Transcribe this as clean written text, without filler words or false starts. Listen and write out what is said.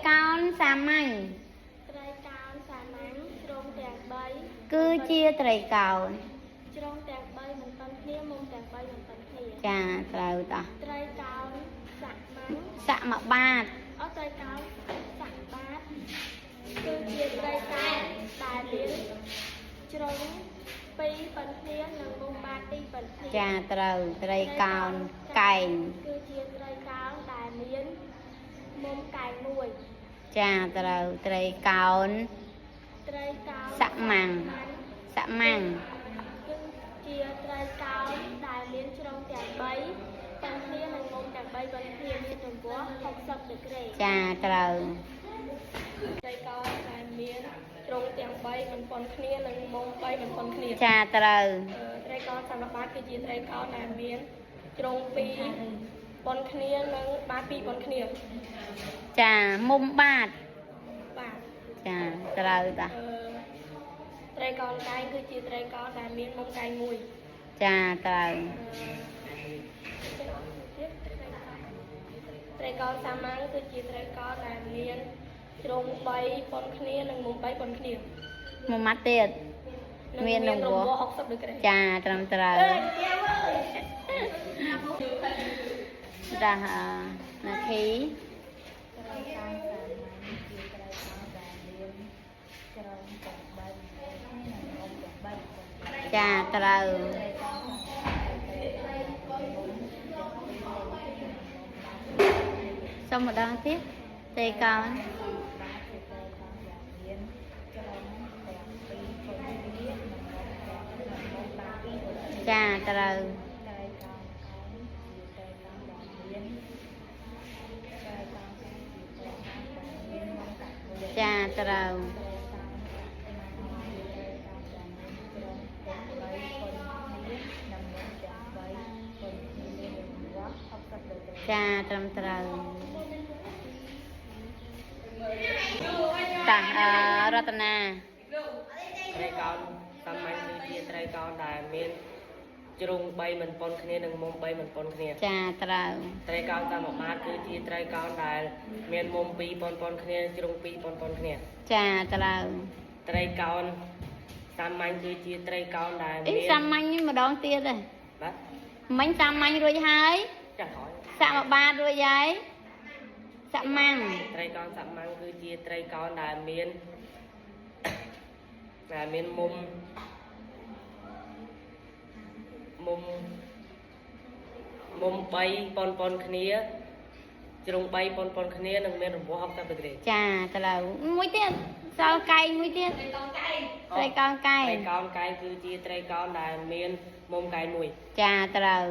កោណសាមញ្ញ ត្រីកោណសាមញ្ញជ្រុងទាំង3 គឺជាត្រីកោណ ជ្រុងទាំង3មិនប៉ុនគ្នាមុំទាំង3មិនប៉ុនគ្នា ចាត្រូវតោះ ត្រីកោណសាមញ្ញ សមបាត អត់ត្រីកោណសបាតគឺជាត្រីកោណដែលមានជ្រុង2ប៉ុនគ្នានិងមុំបាត2ប៉ុនគ្នា ចាត្រូវត្រីកោណកែង គឺជាត្រីកោណដែលមានមុំកែងមួយ ចាត្រូវត្រីកោណ ត្រីកោណ សមញ្ញ សមញ្ញ គឺជាត្រីកោណដែលមានជ្រុងទាំង3ប៉ុនគ្នានិងមុំទាំង3ប៉ុនគ្នាមានរង្វាស់60ដឺក្រេ ចាត្រូវ ត្រីកោណដែលមានជ្រុងទាំង3មិនប៉ុនគ្នានិងមុំ3មិនប៉ុនគ្នា ចាត្រូវ ត្រីកោណសមបាតគឺជាត្រីកោណដែលមានជ្រុង2ប៉ុនគ្នានិងបាត2ប៉ុនគ្នា ចាមុំបាត បាទ ចាត្រូវតោះ អឺត្រីកោណកែងគឺជាត្រីកោណដែលមានមុំកែងមួយ ចាត្រូវ ត្រីកោណសាមញ្ញគឺជាត្រីកោណដែលមានជ្រុង3ប៉ុនគ្នានិងមុំ3ប៉ុនគ្នា មុំម៉ាត់ទៀត និង មានរង្វាស់ 60ដឺក្រេ ចាត្រឹមត្រូវ អើយចាំអើយ ចាអឺណាខី ត្រីកោណសាមញ្ញជាត្រីកោណដែលមានជ្រុងទាំង3មិនប៉ុនគ្នានិងមុំទាំង3មិនប៉ុនគ្នា ចាត្រូវ ត្រីកោណសាមញ្ញជាត្រីកោណដែលមានមុំទាំងពីរប៉ុនគ្នានិងមុំបាតពីរប៉ុនគ្នា សុំម្ដងទៀតត្រីកោណ បាតជាត្រីកោណដែលមានជ្រុងទាំងពីរប៉ុនគ្នានិងមុំទាំងនិងមុំបាតពីរប៉ុនគ្នា ចាត្រូវ ត្រីកោណកែងជាត្រីកោណដែលមានត្រីកោណកែងជាត្រីកោណដែលមានមុំកាត់មួយ ចាត្រូវ ត្រីកោណសាមញ្ញជាត្រីកោណដែលមានជ្រុងទាំង3ប៉ុនគ្នានិងមុំទាំង3ប៉ុនគ្នាមានរង្វាស់60ដឺក្រេ ចាត្រឹមត្រូវតាអឺរតនា ត្រីកោណសាមញ្ញគឺជាត្រីកោណដែលមានជ្រុង3មិនប៉ុនគ្នានិងមុំ3មិនប៉ុនគ្នា ចាត្រូវ ត្រីកោណសមបាតគឺជាត្រីកោណដែលមានមុំ2ប៉ុនប៉ុនគ្នាជ្រុង2ប៉ុនប៉ុនគ្នា ចាត្រូវ ត្រីកោណសាមញ្ញគឺជាត្រីកោណដែល អី មាន សាមញ្ញនេះម្ដងទៀតហ៎ បាទ មិញសាមញ្ញរួចហើយ ចាស់ក្រោយ សមបាតរួចហើយសមញ្ញ ត្រីកោណសាមញ្ញគឺជាត្រីកោណដែលមានដែលមានមុំមុំមុំ3ប៉ុនប៉ុនគ្នាជ្រុង3ប៉ុនប៉ុនគ្នានិងមានរង្វាស់60ដឺក្រេ ចាត្រូវមួយទៀតសល់កែងមួយទៀតត្រីកោណកែង ត្រីកោណកែងគឺជាត្រីកោណដែលមានមុំកែងមួយ ចាត្រូវ